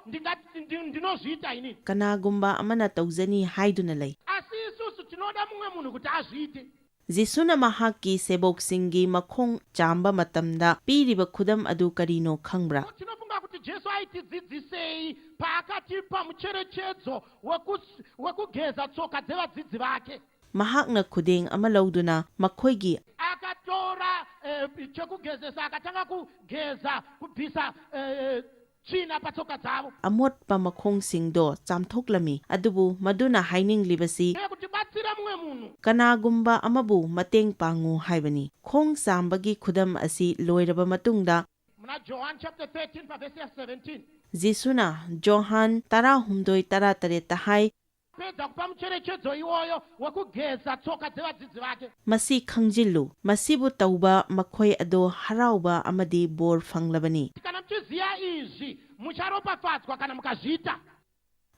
Ndingati ndi- ndinozviita ini. ꯀꯅꯥꯒꯨꯝꯕ ꯑꯃꯅ ꯇꯧꯖꯅꯤ ꯍꯥꯏꯗꯨꯅ ꯂꯩ꯫ Asi isusu tinoda mumwe munhu kuti azviite. ꯖꯤꯁꯨꯅ ꯃꯍꯥꯛꯀꯤ ꯁꯦꯕꯣꯛꯁꯤꯡꯒꯤ ꯃꯈꯣꯡ ꯆꯥꯝꯕ ꯃꯇꯝꯗ ꯄꯤꯔꯤꯕ ꯈꯨꯗꯝ ꯑꯗꯨ ꯀꯔꯤꯅꯣ ꯈꯪꯕ꯭ꯔꯥ? Tinofunga kuti Jesu aitidzidzisei paakatipa mucherechedzo wekus- wekugeza tsoka dzevadzidzi vake. ꯃꯍꯥꯛꯅ ꯈꯨꯗꯦꯡ ꯑꯃ ꯂꯧꯗꯨꯅ ꯃꯈꯣꯏꯒꯤ Akatora eh, chekugezesa, akatanga kugeza, kubvisa eh, tsvina patsoka dzavo. ꯑꯃꯣꯠꯄ ꯃꯈꯣꯡꯁꯤꯡꯗꯣ ꯆꯥꯝꯊꯣꯛꯂꯝꯃꯤ꯫ ꯑꯗꯨꯕꯨ ꯃꯗꯨꯅ ꯍꯥꯏꯅꯤꯡꯂꯤꯕꯁꯤ Kuti batsira mumwe munhu. ꯀꯅꯥꯒꯨꯝꯕ ꯑꯃꯕꯨ ꯃꯇꯦꯡ ꯄꯥꯡꯉꯨ ꯍꯥꯏꯕꯅꯤ꯫ ꯈꯣꯡ ꯆꯥꯝꯕꯒꯤ ꯈꯨꯗꯝ ꯑꯁꯤ ꯂꯣꯏꯔꯕ ꯃꯇꯨꯡꯗ Muna John chapter thirteen paverse ya seventeen. ꯖꯤꯁꯨꯅ ꯖꯣꯍꯥꯟ ꯇꯔꯥꯍꯨꯝꯗꯣꯏ ꯇꯔꯥꯇꯔꯦꯠꯇ ꯍꯥꯏ, Pedza kupa mucherechedzo iwoyo wekugeza tsoka dzevadzidzi vake. ꯃꯁꯤ ꯈꯪꯖꯤꯜꯂꯨ, ꯃꯁꯤꯕꯨ ꯇꯧꯕ ꯃꯈꯣꯏ ꯑꯗꯣ ꯍꯔꯥꯎꯕ ꯑꯃꯗꯤ ꯕꯣꯔ ꯐꯪꯂꯕꯅꯤ꯫ Kana muchiziva izvi mucharopafadzwa kana mukazviita.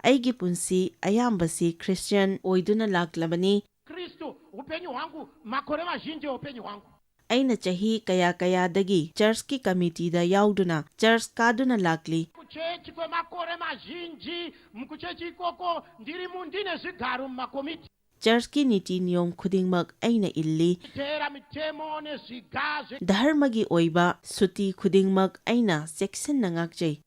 ꯑꯩꯒꯤ ꯄꯨꯟꯁꯤ ꯑꯌꯥꯝꯕꯁꯤ ꯈ꯭ꯔꯤꯁꯇꯤꯌꯥꯟ ꯑꯣꯏꯗꯨꯅ ꯂꯥꯛꯂꯕꯅꯤ꯫ Kristu upenyu hwangu, makore mazhinji eupenyu hwangu. ꯑꯩꯅ ꯆꯍꯤ ꯀꯌꯥ ꯀꯌꯥꯗꯒꯤ ꯆꯔꯆꯀꯤ ꯀꯃꯤꯇꯤꯗ ꯌꯥꯎꯗꯨꯅ ꯆꯔꯆ ꯀꯥꯗꯨꯅ ꯂꯥꯛꯂꯤ꯫ Kuchechi kwemakore mazhinji, mukuchechi ikoko ndiri mu- ndine zvigaro mumakomiti. ꯆꯔꯆꯀꯤ ꯅꯤꯇꯤ ꯅꯤꯌꯣꯝ ꯈꯨꯗꯤꯡꯃꯛ ꯑꯩꯅ ꯏꯜꯂꯤ꯫ Teera mitemo nezviga zve- ꯙꯔꯃꯒꯤ ꯑꯣꯏꯕ ꯁꯨꯇꯤ ꯈꯨꯗꯤꯡꯃꯛ ꯑꯩꯅꯅ ꯆꯦꯛꯁꯤꯟꯅ ꯉꯥꯛꯆꯩ꯫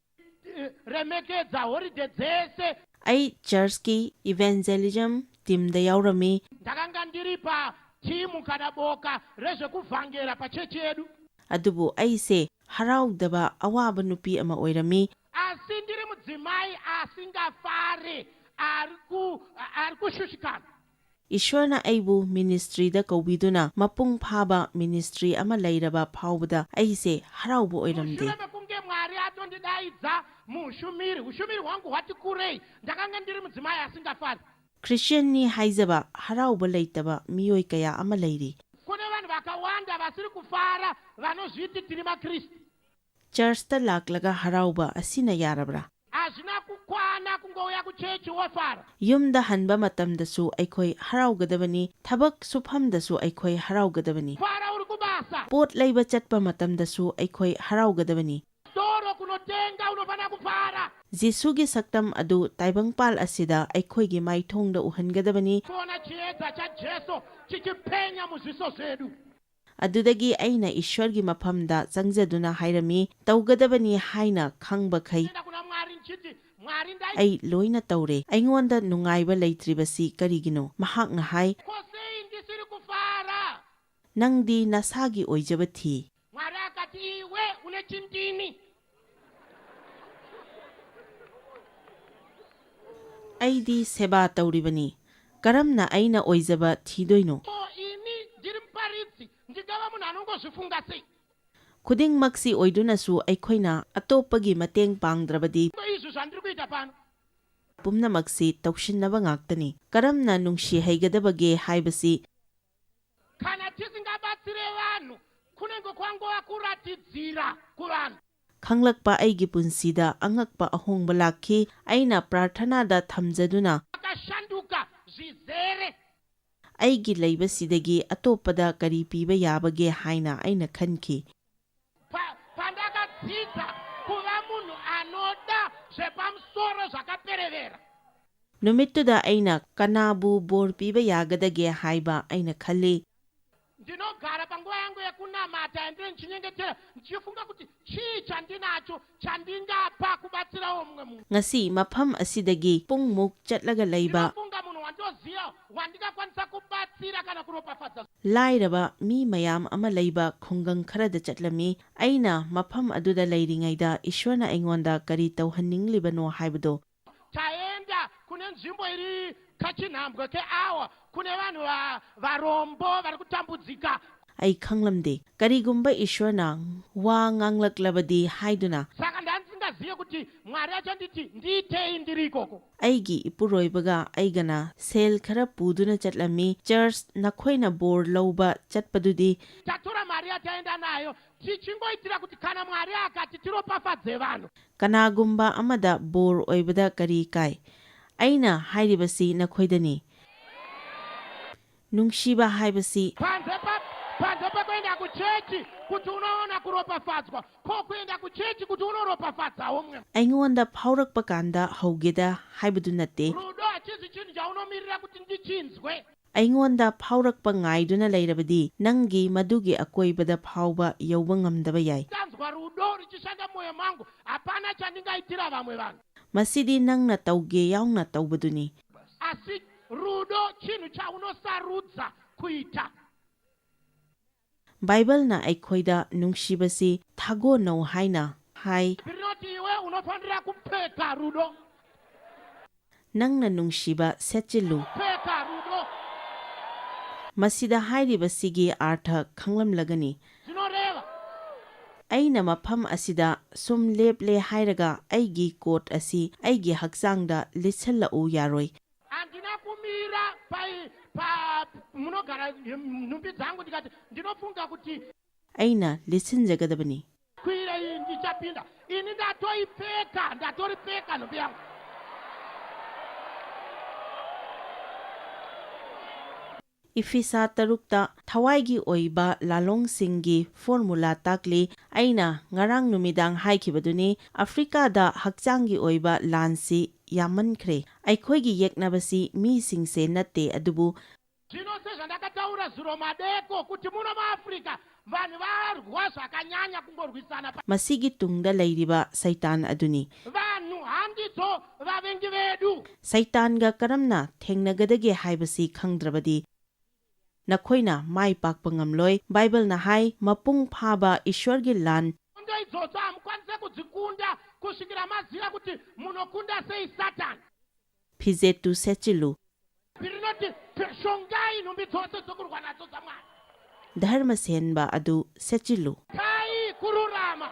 remekedza holiday dzese. ꯑꯩ ꯆꯔꯆꯀꯤ ꯏꯚꯦꯟꯖꯦꯂꯤꯖꯝ ꯇꯤꯝꯗ ꯌꯥꯎꯔꯝꯃꯤ꯫ Ndakanga ndiri pa Timu kana boka rezvekuvhangera pachechi yedu. ꯑꯗꯨꯕꯨ ꯑꯩꯁꯦ ꯍꯔꯥꯎꯗꯕ ꯑꯋꯥꯕ ꯅꯨꯄꯤ ꯑꯃ ꯑꯣꯏꯔꯝꯃꯤ꯫ Asi ndiri mudzimai asingafare, ari ku- ari kushushikana. ꯏꯁ꯭ꯋꯔꯅ ꯑꯩꯕꯨ ꯃꯤꯅꯤꯁꯇ꯭ꯔꯤꯗ ꯀꯧꯕꯤꯗꯨꯅ ꯃꯄꯨꯡ ꯐꯥꯕ ꯃꯤꯅꯤꯁꯇ꯭ꯔꯤ ꯑꯃ ꯂꯩꯔꯕ ꯐꯥꯎꯕꯗ ꯑꯩꯁꯦ ꯍꯔꯥꯎꯕ ꯑꯣꯏꯔꯝꯗꯦ꯫ Mushure mekunge Mwari atondidaidza muushumiri, ushumiri hwangu hwati kurei, ndakanga ndiri mudzimai asingafari. ꯈ꯭ꯔꯤꯁꯇꯤꯌꯟꯅꯤ ꯍꯥꯏꯖꯕ ꯍꯔꯥꯎꯕ ꯂꯩꯇꯕ ꯃꯤꯑꯣꯏ ꯀꯌꯥ ꯑꯃ ꯂꯩꯔꯤ꯫ Kune vanhu vakawanda vasiri kufara vanozviti tiri maKristu. ꯆꯔꯆꯇ ꯂꯥꯛꯂꯒ ꯍꯔꯥꯎꯕ ꯑꯁꯤꯅ ꯌꯥꯔꯕ꯭ꯔꯥ? Hazvina kukwana kungouya kuchechi wofara. ꯌꯨꯝꯗ ꯍꯟꯕ ꯃꯇꯝꯗꯁꯨ ꯑꯩꯈꯣꯏ ꯍꯔꯥꯎꯒꯗꯕꯅꯤ, ꯊꯕꯛ ꯁꯨꯐꯝꯗꯁꯨ ꯑꯩꯈꯣꯏ ꯍꯔꯥꯎꯒꯗꯕꯅꯤ, Fara uri kubasa. ꯄꯣꯠ ꯂꯩꯕ ꯆꯠꯄ ꯃꯇꯝꯗꯁꯨ ꯑꯩꯈꯣꯏ ꯍꯔꯥꯎꯒꯗꯕꯅꯤ꯫ Toro kunotenga unofanira kufara. ꯖꯤꯁꯨꯒꯤ ꯁꯛꯇꯝ ꯑꯗꯨ ꯇꯥꯏꯕꯪꯄꯥꯜ ꯑꯁꯤꯗ ꯑꯩꯈꯣꯏꯒꯤ ꯃꯥꯏꯊꯣꯡꯗ ꯎꯍꯟꯒꯗꯕꯅꯤ꯫ Kuona chiedza chaJesu chichipenya muzviso zvedu. ꯑꯗꯨꯗꯒꯤ ꯑꯩꯅ ꯏꯁ꯭ꯋꯔꯒꯤ ꯃꯐꯝꯗ ꯆꯪꯖꯗꯨꯅ ꯍꯥꯏꯔꯝꯃꯤ, ꯇꯧꯒꯗꯕꯅꯤ ꯍꯥꯏꯅ ꯈꯪꯕꯈꯩ Enda kuna Mwari ndichiti, Mwari ndai ꯑꯩ ꯂꯣꯏꯅ ꯇꯧꯔꯦ꯫ ꯑꯩꯉꯣꯟꯗ ꯅꯨꯡꯉꯥꯏꯕ ꯂꯩꯇ꯭ꯔꯤꯕꯁꯤ ꯀꯔꯤꯒꯤꯅꯣ? ꯃꯍꯥꯛꯅ ꯍꯥꯏ, ko sei ndisiri kufara? ꯅꯪꯗꯤ ꯅꯁꯥꯒꯤ ꯑꯣꯏꯖꯕ ꯊꯤ꯫ Mwari akati iwe une chindini. ꯑꯩꯗꯤ ꯁꯦꯕꯥ ꯇꯧꯔꯤꯕꯅꯤ꯫ ꯀꯔꯝꯅ ꯑꯩꯅ ꯑꯣꯏꯖꯕ ꯊꯤꯗꯣꯏꯅꯣ? Ko ini ndiri muparidzi, ndingava munhu anongozvifunga sei? ꯈꯨꯗꯤꯡꯃꯛꯁꯤ ꯑꯣꯏꯗꯨꯅꯁꯨ ꯑꯩꯈꯣꯏꯅ ꯑꯇꯣꯞꯄꯒꯤ ꯃꯇꯦꯡ ꯄꯥꯡꯗ꯭ꯔꯕꯗꯤ Ko izvi zvandiri kuita pano. ꯄꯨꯝꯅꯃꯛꯁꯤ ꯇꯧꯁꯤꯟꯅꯕ ꯉꯥꯛꯇꯅꯤ꯫ ꯀꯔꯝꯅ ꯅꯨꯡꯁꯤ ꯍꯩꯒꯗꯕꯒꯦ ꯍꯥꯏꯕꯁꯤ Kana tisingabatsire vanhu, kunenge kwangova kuratidzira kuvanhu. ꯈꯪꯂꯛꯄ ꯑꯩꯒꯤ ꯄꯨꯟꯁꯤꯗ ꯑꯉꯛꯄ ꯑꯍꯣꯡꯕ ꯂꯥꯛꯈꯤ꯫ ꯑꯩꯅ ꯄ꯭ꯔꯥꯔꯊꯅꯥꯗ ꯊꯝꯖꯗꯨꯅ Akashanduka zvizere. ꯑꯩꯒꯤ ꯂꯩꯕꯁꯤꯗꯒꯤ ꯑꯇꯣꯞꯄꯗ ꯀꯔꯤ ꯄꯤꯕ ꯌꯥꯕꯒꯦ ꯍꯥꯏꯅ ꯑꯩꯅ ꯈꯟꯈꯤ꯫ Pa- pandakadzidza kuva munhu anoda zvepamusoro zvakaperevera. ꯅꯨꯃꯤꯠꯇꯨꯗ ꯑꯩꯅ ꯀꯅꯥꯕꯨ ꯕꯣꯔ ꯄꯤꯕ ꯌꯥꯒꯗꯒꯦ ꯍꯥꯏꯕ ꯑꯩꯅ ꯈꯜꯂꯤ꯫ Ndinogara panguva yangu yekunamata and then ndichinyengetera, ndichifunga kuti chii chandinacho chandingapa kubatsirawo mumwe munhu. ꯉꯁꯤ ꯃꯐꯝ ꯑꯁꯤꯗꯒꯤ ꯄꯨꯡꯃꯨꯛ ꯆꯠꯂꯒ ꯂꯩꯕ Ndinofunga munhu wando Ziya wandikakwanisa kubatsira kana kuropafadza. ꯂꯥꯏꯔꯕ ꯃꯤ ꯃꯌꯥꯝ ꯑꯃ ꯂꯩꯕ ꯈꯨꯡꯒꯪ ꯈꯔꯗ ꯆꯠꯂꯝꯃꯤ꯫ ꯑꯩꯅ ꯃꯐꯝ ꯑꯗꯨꯗ ꯂꯩꯔꯤꯉꯩꯗ ꯏꯁ꯭ꯋꯔꯅ ꯑꯩꯉꯣꯟꯗ ꯀꯔꯤ ꯇꯧꯍꯟꯅꯤꯡꯂꯤꯕꯅꯣ ꯍꯥꯏꯕꯗꯨ꯫ Taenda kune nzvimbo iri kachinhambwe keawa, kune vanhu va- varombo vari kutambudzika. ꯑꯩ ꯈꯪꯂꯝꯗꯦ꯫ ꯀꯔꯤꯒꯨꯝꯕ ꯏꯁ꯭ꯋꯔꯅ ꯋꯥ ꯉꯥꯡꯂꯛꯂꯕꯗꯤ ꯍꯥꯏꯗꯨꯅ꯫ Saka ndandisingazive kuti Mwari achanditi ndiitei ndiri ikoko. ꯑꯩꯒꯤ ꯏꯄꯨꯔꯣꯏꯕꯒ ꯑꯩꯒꯅ ꯁꯦꯜ ꯈꯔ ꯄꯨꯗꯨꯅ ꯆꯠꯂꯝꯃꯤ꯫ ꯆꯔꯆ ꯅꯈꯣꯏꯅ ꯕꯣꯔ ꯂꯧꯕ ꯆꯠꯄꯗꯨꯗꯤ꯫ Tatora mari yataenda nayo tichingoitira kuti kana Mwari akati tiropafadze vanhu. ꯀꯅꯥꯒꯨꯝꯕ ꯑꯃꯗ ꯕꯣꯔ ꯑꯣꯏꯕꯗ ꯀꯔꯤ ꯀꯥꯏ? ꯑꯩꯅ ꯍꯥꯏꯔꯤꯕꯁꯤ ꯅꯈꯣꯏꯗꯅꯤ꯫ ꯅꯨꯡꯁꯤꯕ ꯍꯥꯏꯕꯁꯤ꯫ Panze pa panze pakuenda kuchechi kuti unoona kuropafadzwa, ko kuenda kuchechi kuti unoropafadzawo mwe. ꯑꯩꯉꯣꯟda ꯐꯥꯎꯔꯛꯄ ꯀꯥꯟꯗ ꯍꯧꯒꯦꯗ ꯍꯥꯏꯕꯗꯨ ꯅꯠꯇꯦ꯫ Rudo hachizi chinhu chaunomirira kuti ndichinzwe. ꯑꯩꯉꯣꯟꯗ ꯐꯥꯎꯔꯛꯄ ꯉꯥꯏꯗꯨꯅ ꯂꯩꯔꯕꯗꯤ ꯅꯪꯒꯤ ꯃꯗꯨꯒꯤ ꯑꯀꯣꯏꯕꯗ ꯐꯥꯎꯕ ꯌꯧꯕ ꯉꯝꯗꯕ ꯌꯥꯏ꯫ Ndanzwa rudo richishanda mwoyo mangu, hapana chandingaitira vamwe vanhu. ꯃꯁꯤꯗꯤ ꯅꯪꯅ ꯇꯧꯒꯦ ꯌꯥꯎꯅ ꯇꯧꯕꯗꯨꯅꯤ꯫ Asi rudo chinhu chaunosarudza kuita. ꯕꯥꯏꯕꯜꯅ ꯑꯩꯈꯣꯏꯗ ꯅꯨꯡꯁꯤꯕꯁꯤ ꯊꯥꯒꯣꯟꯅꯧ ꯍꯥꯏꯅ ꯍꯥꯏ꯫ Rinoti iwe unofanira kupfeka rudo. ꯅꯪꯅ ꯅꯨꯡꯁꯤꯕ ꯁꯦꯠꯆꯤꯜꯂꯨ꯫ Pfeka rudo. ꯃꯁꯤꯗ ꯍꯥꯏꯔꯤꯕꯁꯤꯒꯤ ꯑꯥꯔꯊ ꯈꯪꯂꯝꯂꯒꯅꯤ꯫ Zvinoreva. ꯑꯩꯅ ꯃꯐꯝ ꯑꯁꯤꯗ ꯁꯨꯝ ꯂꯦꯞꯂꯦ ꯍꯥꯏꯔꯒ ꯑꯩꯒꯤ ꯀꯣꯠ ꯑꯁꯤ ꯑꯩꯒꯤ ꯍꯛꯆꯥꯡꯗ ꯂꯤꯠꯁꯤꯜꯂꯛꯎ ꯌꯥꯔꯣꯏ꯫ Handina kumira pai pa munogara nhumbi dzangu ndikati ndinofunga kuti ꯑꯩꯅ ꯂꯤꯠꯁꯤꯟꯖꯒꯗꯕꯅꯤ꯫ Kwira iyi ndichapinda. Ini ndatoipfeka, ndatoripfeka nhumbi yangu. ꯏꯐꯤꯁꯥ ꯇꯔꯨꯛꯇ ꯊꯋꯥꯏꯒꯤ ꯑꯣꯏꯕ ꯂꯥꯂꯣꯡꯁꯤꯡꯒꯤ ꯐꯣꯔꯃꯨꯂꯥ ꯇꯥꯛꯂꯤ꯫ ꯑꯩꯅ ꯉꯔꯥꯡ ꯅꯨꯃꯤꯗꯥꯡ ꯍꯥꯏꯈꯤꯕꯗꯨꯅꯤ, ꯑꯐ꯭ꯔꯤꯀꯥꯗ ꯍꯛꯆꯥꯡꯒꯤ ꯑꯣꯏꯕ ꯂꯥꯟꯁꯤ ꯌꯥꯝꯃꯟꯈ꯭ꯔꯦ꯫ ꯑꯩꯈꯣꯏꯒꯤ ꯌꯦꯛꯅꯕꯁꯤ ꯃꯤꯁꯤꯡꯁꯦ ꯅꯠꯇꯦ, ꯑꯗꯨꯕꯨ Zvino sezvandakataura zuro madeko kuti muno muAfrica vanhu varwa zvakanyanya kungorwisana pa- ꯃꯁꯤꯒꯤ ꯇꯨꯡꯗ ꯂꯩꯔꯤꯕ ꯁꯩꯇꯥꯟ ꯑꯗꯨꯅꯤ꯫ Vanhu Ndidzo vavengi vedu. ꯁꯩꯇꯥꯟꯒ ꯀꯔꯝꯅ ꯊꯦꯡꯅꯒꯗꯒꯦ ꯍꯥꯏꯕꯁꯤ ꯈꯪꯗ꯭ꯔꯕꯗꯤ ꯅꯈꯣꯏꯅ ꯃꯥꯏ ꯄꯥꯛꯄ ꯉꯝꯂꯣꯏ꯫ ꯕꯥꯏꯕꯜꯅ ꯍꯥꯏ, ꯃꯄꯨꯡ ꯐꯥꯕ ꯏꯁ꯭ꯋꯔꯒꯤ ꯂꯥꯟ꯫ Hondo idzodzo hamukwanise kudzikunda kusvikira maziva kuti munokunda sei Satani. ꯐꯤꯖꯦꯠꯇꯨ ꯁꯦꯠꯆꯤꯜꯂꯨ꯫ Rinoti shongai nhumbi dzose dzokurwa nadzo dzaMwari. ꯙꯔꯃ ꯁꯦꯟꯕ ꯑꯗꯨ ꯁꯦꯠꯆꯤꯜꯂꯨ꯫ Kai kururama.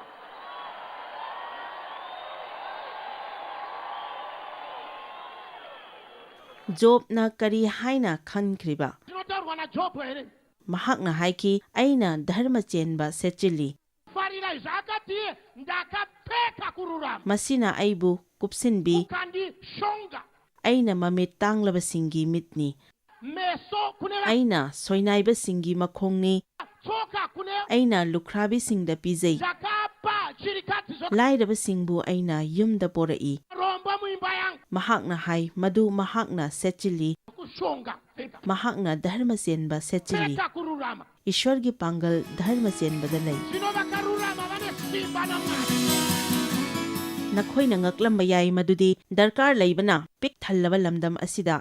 ꯖꯣꯕꯅ ꯀꯔꯤ ꯍꯥꯏꯅ ꯈꯟꯈ꯭ꯔꯤꯕ? Tinotaurwa naJobho here? ꯃꯍꯥꯛꯅ ꯍꯥꯏꯈꯤ, "ꯑꯩꯅ ꯙꯔꯃ ꯆꯦꯟꯕ ꯁꯦꯠꯆꯤꯜꯂꯤ꯫ Farira zvaakati ndakapfeka kururama. ꯃꯁꯤꯅ ꯑꯩꯕꯨ ꯀꯨꯞꯁꯤꯟꯕꯤ꯫ Ukandishonga. ꯑꯩꯅ ꯃꯃꯤꯠ ꯇꯥꯡꯂꯕꯁꯤꯡꯒꯤ ꯃꯤꯠꯅꯤ꯫ Meso kune ꯑꯩꯅ ꯁꯣꯏꯅꯥꯏꯕꯁꯤꯡꯒꯤ ꯃꯈꯣꯡꯅꯤ꯫ vatsoka kune ꯑꯩꯅ ꯂꯨꯈ꯭ꯔꯥꯕꯤꯁꯤꯡꯗ ꯄꯤꯖꯩ꯫ Ndakapa chirikadzi zvo. ꯂꯥꯏꯔꯕꯁꯤꯡꯕꯨ ꯑꯩꯅ ꯌꯨꯝꯗ ꯄꯣꯔꯛꯏ"꯫ Rombo muimba yangu. ꯃꯍꯥꯛꯅ ꯍꯥꯏ, ꯃꯗꯨ ꯃꯍꯥꯛꯅ ꯁꯦꯠꯆꯤꯜꯂꯤ꯫ Kushonga. Pfeka. ꯃꯍꯥꯛꯅ ꯙꯔꯃ ꯆꯦꯟꯕ ꯁꯦꯠꯆꯤꯜꯂꯤ꯫ Pfeka kururama. ꯏꯁ꯭ꯋꯔꯒꯤ ꯄꯥꯡꯒꯜ ꯙꯔꯃ ꯆꯦꯟꯕꯗ ꯂꯩ꯫ Zvino vakarurama vane simba naMwari. ꯅꯈꯣꯏꯅ ꯉꯛꯂꯝꯕ ꯌꯥꯏ ꯃꯗꯨꯗꯤ ꯗꯔꯀꯥꯔ ꯂꯩꯕꯅ ꯄꯤꯛ ꯊꯜꯂꯕ ꯂꯝꯗꯝ ꯑꯁꯤꯗ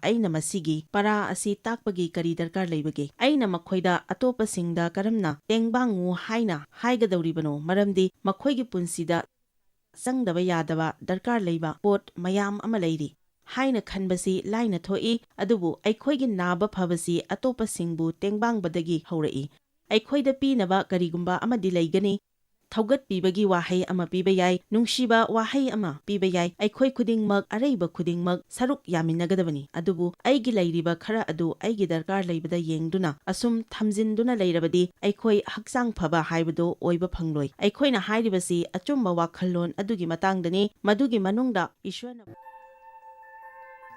ꯑꯩꯅ ꯃꯁꯤꯒꯤ ꯄꯔꯥ ꯑꯁꯤ ꯇꯥꯛꯄꯒꯤ ꯀꯔꯤ ꯗꯔꯀꯥꯔ ꯂꯩꯕꯒꯦ? ꯑꯩꯅ ꯃꯈꯣꯏꯗ ꯑꯇꯣꯞꯄꯁꯤꯡꯗ ꯀꯔꯝꯅ ꯇꯦꯡꯕꯥꯡꯉꯨ ꯍꯥꯏꯅ ꯍꯥꯏꯒꯗꯧꯔꯤꯕꯅꯣ? ꯃꯔꯝꯗꯤ ꯃꯈꯣꯏꯒꯤ ꯄꯨꯟꯁꯤꯗ ꯆꯪꯗꯕ ꯌꯥꯗꯕ ꯗꯔꯀꯥꯔ ꯂꯩꯕ ꯄꯣꯠ ꯃꯌꯥꯝ ꯑꯃ ꯂꯩꯔꯤ ꯍꯥꯏꯅ ꯈꯟꯕꯁꯤ ꯂꯥꯏꯅ ꯊꯣꯛꯏ, ꯑꯗꯨꯕꯨ ꯑꯩꯈꯣꯏꯒꯤ ꯅꯥꯕ ꯐꯕꯁꯤ ꯑꯇꯣꯞꯄꯁꯤꯡꯕꯨ ꯇꯦꯡꯕꯥꯡꯕꯗꯒꯤ ꯍꯧꯔꯛꯏ꯫ ꯑꯩꯈꯣꯏꯗ ꯄꯤꯅꯕ ꯀꯔꯤꯒꯨꯝꯕ ꯑꯃꯗꯤ ꯂꯩꯒꯅꯤ꯫ ꯊꯧꯒꯠꯄꯤꯕꯒꯤ ꯋꯥꯍꯩ ꯑꯃ ꯄꯤꯕ ꯌꯥꯏ, ꯅꯨꯡꯁꯤꯕ ꯋꯥꯍꯩ ꯑꯃ ꯄꯤꯕ ꯌꯥꯏ꯫ ꯑꯩꯈꯣꯏ ꯈꯨꯗꯤꯡꯃꯛ, ꯑꯔꯩꯕ ꯈꯨꯗꯤꯡꯃꯛ ꯁꯔꯨꯛ ꯌꯥꯃꯤꯟꯅꯒꯗꯕꯅꯤ꯫ ꯑꯗꯨꯕꯨ ꯑꯩꯒꯤ ꯂꯩꯔꯤꯕ ꯈꯔ ꯑꯗꯨ ꯑꯩꯒꯤ ꯗꯔꯀꯥꯔ ꯂꯩꯕꯗ ꯌꯦꯡꯗꯨꯅ ꯑꯁꯨꯝ ꯊꯝꯖꯤꯟꯗꯨꯅ ꯂꯩꯔꯕꯗꯤ ꯑꯩꯈꯣꯏ ꯍꯛꯆꯥꯡ ꯐꯕ ꯍꯥꯏꯕꯗꯨ ꯑꯣꯏꯕ ꯐꯪꯂꯣꯏ꯫ ꯑꯩꯈꯣꯏꯅ ꯍꯥꯏꯔꯤꯕꯁꯤ ꯑꯆꯨꯝꯕ ꯋꯥꯈꯜꯂꯣꯟ ꯑꯗꯨꯒꯤ ꯃꯇꯥꯡꯗꯅꯤ꯫ ꯃꯗꯨꯒꯤ ꯃꯅꯨꯡꯗ ꯏꯁ꯭ꯋꯔꯅ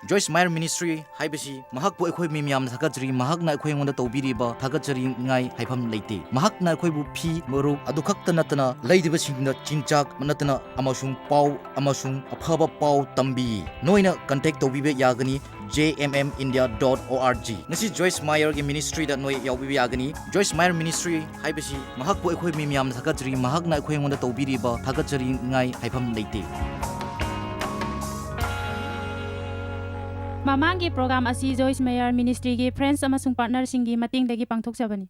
ꯖꯣꯏꯁ ꯃꯥꯌꯔ ꯃꯤꯅꯤꯁꯇ꯭ꯔꯤ ꯍꯥꯏꯕꯁꯤ ꯃꯍꯥꯛꯄꯨ ꯑꯩꯈꯣꯏ ꯃꯤ ꯃꯌꯥꯝꯅ ꯊꯥꯒꯠꯆꯔꯤ꯫ ꯃꯍꯥꯛꯅ ꯑꯩꯈꯣꯏ ꯑꯩꯉꯣꯟꯗ ꯇꯧꯕꯤꯔꯤꯕ ꯊꯥꯒꯠꯆꯔꯤꯉꯥꯏ ꯍꯥꯏꯐꯝ ꯂꯩꯇꯦ꯫ ꯃꯍꯥꯛꯅ ꯑꯩꯈꯣꯏꯕꯨ ꯐꯤ, ꯃꯔꯨꯞ ꯑꯗꯨ ꯈꯛꯇ ꯅꯠꯇꯅ ꯂꯩꯔꯤꯕꯁꯤꯡꯗ ꯆꯤꯟꯖꯥꯛ ꯅꯠꯇꯅ ꯑꯃꯁꯨꯡ ꯄꯥꯎ ꯑꯃꯁꯨꯡ ꯑꯐꯕ ꯄꯥꯎ ꯇꯝꯕꯤ꯫ ꯅꯣꯏꯅ ꯀꯟꯇꯦꯛ ꯇꯧꯕꯤꯕ ꯌꯥꯒꯅꯤ j m m india dot o r g꯫ ꯉꯁꯤ ꯖꯣꯏꯁ ꯃꯥꯌꯔꯒꯤ ꯃꯤꯅꯤꯁꯇ꯭ꯔꯤꯗ ꯅꯣꯏ ꯌꯥꯎꯕꯤꯕ ꯌꯥꯒꯅꯤ꯫ ꯖꯣꯏꯁ ꯃꯥꯌꯔ ꯃꯤꯅꯤꯁꯇ꯭ꯔꯤ ꯍꯥꯏꯕꯁꯤ ꯃꯍꯥꯛꯄꯨ ꯑꯩꯈꯣꯏ ꯃꯤ ꯃꯌꯥꯝꯅ ꯊꯥꯒꯠꯆꯔꯤ꯫ ꯃꯍꯥꯛꯅ ꯑꯩꯈꯣꯏ ꯑꯩꯉꯣꯟꯗ ꯇꯧꯕꯤꯔꯤꯕ ꯊꯥꯒꯠꯆꯔꯤꯉꯥꯏ ꯍꯥꯏꯐꯝ ꯂꯩꯇꯦ꯫ ꯃꯃꯥꯡꯒꯤ program ꯑꯁꯤ Joyce Meyer Ministryꯒꯤ friends ꯑꯃꯁꯨꯡ partnerꯁꯤꯡꯒꯤ ꯃꯇꯦꯡꯗꯒꯤ ꯄꯥꯡꯊꯣꯛꯆꯕꯅꯤ꯫